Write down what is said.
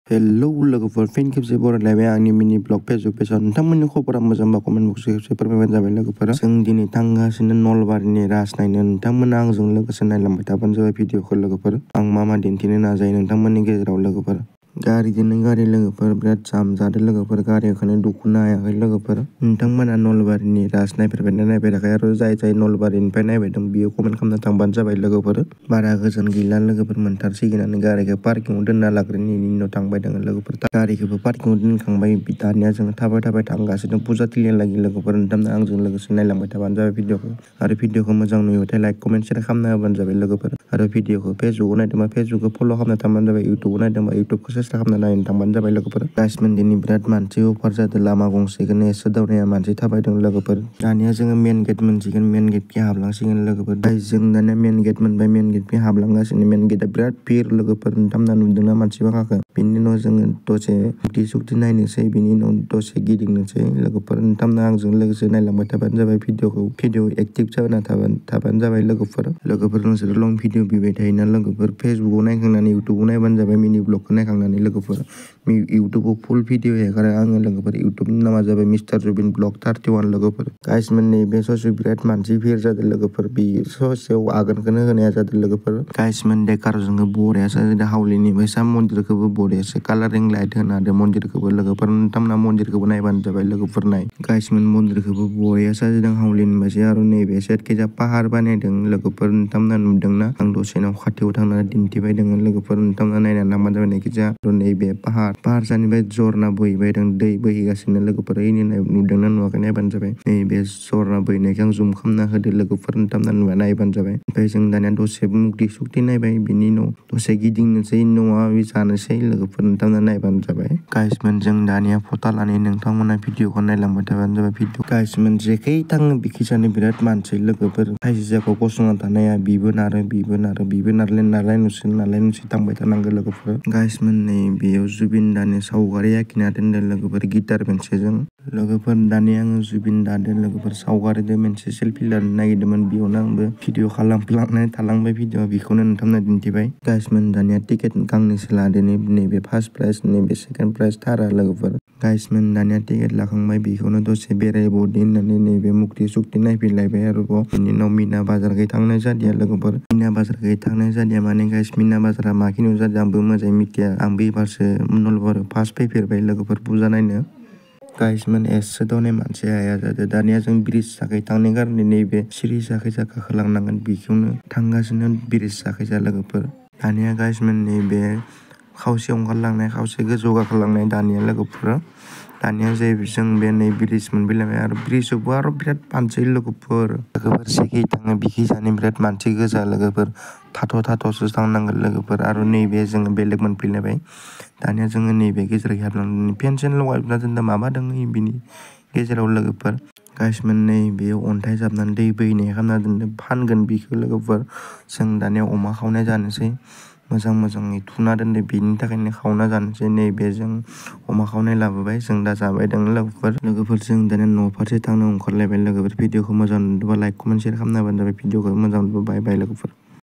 Hello लोगोफोर फिन खेबसे बरायलायबाय आंनि मिनि ब्लग फेसबुक पेजाव नोंथांमोननि खबरा मोजांबा कमेन्ट बक्सआव खेबसे फोरमायबानो जाबाय लोगोफोरा जों दिनै थांगासिनो नलबारिनि राज नायनो नोंथांमोना आंजों लोगोसे नायलांबाय थाबानो जाबाय भिडिअखौ लोगोफोर आं मा दिन्थिनो नाजायो नोंथांमोननि गेजेराव लोगोफोर गारिजोंनो गारि लोगोफोर बिराद जाम जादों लोगोफोर गारिखौनो दुखुनो हायाखै लोगोफोर नोंथांमोना नलबारिनि राज नायफेरबायना नायफेराखै आरो जाय नलबारिनिफ्राय नायबाय दं बियो कमेन्ट खालामना थांबानो जाबाय लोगोफोर बारा गोजान गैला लोगोफोर मोनथारसिगोनानो गारिखौ पार्किंआव दोनना लाग्रोनायनि उनाव थांबाय दङ लोगोफोर गारिखौबो पार्किंआव दोनखांबाय दानिया जों थाबाय थांगासिनो फुजा थिलियालागि लोगोफोर नोंथांमोना आंजों लोगोसे नायलांबाय थाबानो जाबाय भिडिअखौ आरो भिडिअखौ मोजां नुयोबाथाय लाइक कमेन्ट शेयार खालामना होबानो जाबाय लोगोफोर आरो भिडिअखौ फेसबुकआव नायदोंबा फेसबुकखौ फल' खालामना थांबानो जाबाय इउटुबाव नायदोंबा इउटुबखौ सेस्था खालामना नायनो थांबानो जाबाय लोगोफोर गाइसमोन दिनै बिराद मानसि अफार जादों लामा गंसेखौनो एसे दावनाया मानसि थाबायदों लोगोफोर दानिया जोङो मेन गेट मोनसिगोन मेन गेटखि हाबलांसिगोन लोगोफोर जों दानिया मेन गेट मोनबाय मेन गेटखि हाबलांगासिनो मेन गेटआ बिराद भिर लोगोफोर नोंथांमोना नुदोंना मानसि माखाखौ बिनि उनाव जोङो दसे सुक्ति नायनोसै बिनि उनाव दसे गिदिंनोसै लोगोफोर नोंथांमोना आंजों लोगोसे नायलांबाय थाबानो जाबाय भिडिअ एक्टिभ जाना थाबानो जाबाय लोगोफोर नोंसोर लं भिडिअ बिबाय थायोना लोगोफोर फेसबुकआव नायखांनानै इउटुबाव नायबानो जाबाय मिनि ब्लगखौ नायखांनानै लोगोफोर इउटुबाव फुल भिडिअ हेगारो आङो लोगोफोर इउटुबनि नामा जाबाय मिस्टार जुबिन ब्लग 31 लोगोफोर गाइसमोन नैबे ससेयाव बिराद मानसि भिर जादों लोगोफोर बे ससेयाव आगानखौनो होनाया जादों लोगोफोर गाइसमोन देकारजोंनो बरियासो जादों हावलिनि बायसा मन्दिरखौबो बरियासो कालारिं लाइट होना होदों मन्दिरखौबो लोगोफोर नोंथांमोना मन्दिरखौबो नायबानो जाबाय लोगोफोर नाय गाइसमोन मन्दिरखौबो बरियासो जादों हावलिनि बायसा आरो नैबे साइडखैजा पाहार बानायदों लोगोफोर नोंथांमोना नुदोंना आं दसेनाव खाथियाव थांनानै दिन्थिबाय दङ लोगोफोर नोंथांमोना नायनानै थांबानो जाबाय नायखिजा नैबे पाहार जानिफ्राय जरना बोहैबाय दं दै बोहैगासिनो लोगोफोर ओइनि नुदोंना नुवाखै नायबानो जाबाय नैबे जरना बोहैनायखौ आं जुम खालामना होदो लोगोफोर नोंथांमोना नुवा नायबानो जाबाय ओमफ्राय जों दानिया दसे मुक्ति सुक्ति नायबाय बिनि उनाव दसे गिदिंनोसै न'आव जानोसै लोगोफोर नोंथांमोना नायबानो जाबाय गाइसमोन जों दानिया फटा लानाय नोंथांमोना भिडिअखौ नायलांबाय थाबानो जाबाय भिडिअ गाइसमोन जेखै थाङो बिखिजानो बिराद मानसि लोगोफोर खायसे जायगायाव गसंना थानाया बिबो नारलाय नुसि थांबाय थानांगौ लोगोफोर गाइसमोन नै बेयाव जुबिन दानि सावगारि आखिना दोनदों लोगोफोर गिटार मोनसेजों लोगोफोर दानिया आङो जुबिन दादों लोगोफोर सावगारिजों मोनसे सेल्फि लानो नागिरदोंमोन बेयावनो आंबो भिडिअ खालामफ्लांनानै थालांबाय भिडिअ बेखौनो नोंथांमोना दिन्थिबाय गाइसमोन दानिया टिकेट गांनैसो लादों नैबे फार्स्ट प्राइज नैबे सेकेन्ड प्राइज थारा लोगोफोर गाइसमोन दानिया टिकेट लाखांबाय बेखौनो दसे बेरायबावदो होननानै नैबे मुक्ति सुक्ति नायफिनलायबाय आरोबाव बिनि उनाव मिना बाजारखै थांनाय जादिया लोगोफोर मिना बाजारखै थांनाय जादिया माने गाइस मिना बाजारा माखिनियाव जादों आंबो मोजाङै मिथिया आंबो एबारसो नलबारियाव फार्स्ट फैफेरबाय लोगोफोर फुजा नायनो गाइसमोन एसे दावनाय मानसि हाया जादों दानिया जों ब्रिज साखै थांनो गारनानै नैबे सिरि साखैजा गाखोलांनांगोन बेखौनो थांगासिनो ब्रिज साखैजा लोगोफोर दानिया गाइसमोन नैबे खावसे ओंखारलांनाय खावसे गोजौ गाखोलांनाय दानिया लोगोफोर दानिया जे जों बे नै ब्रिज मोनफैलायबाय आरो ब्रिजआवबो आरो बिराद मानसि लोगोफोर जेखै थाङो बिखै जानो बिराद मानसि गोजा लोगोफोर थाथ'सो थांनांगोन लोगोफोर आरो नैबे जोङो बेलेग मोनफैलायबाय दानिया जोङो नैबे गेजेराव हाबलांनानै फेनसेन लगायना दोनदों माबा दङ बिनि गेजेराव लोगोफोर गाइसमोन नै बेयाव अन्थाइ जाबनानै दै बोहैनाय खालामना दोनदों फानगोन बेखौ लोगोफोर जों दानिया अमा खावनाय जानोसै मोजाङै थुना दोनदों बेनि थाखायनो खावना जानोसै नैबे जों अमा खावनाय लाबोबाय जों दा जाबाय दङ लोगोफोर जों दानिया न' फारसे थांनो ओंखारलायबाय लोगोफोर भिडिअखौ मोजां नुदोंबा लाइक कमेन्ट शेयार खालामना होबानो जाबाय भिडिअखौ मोजां नुदोंबा बाय लोगोफोर।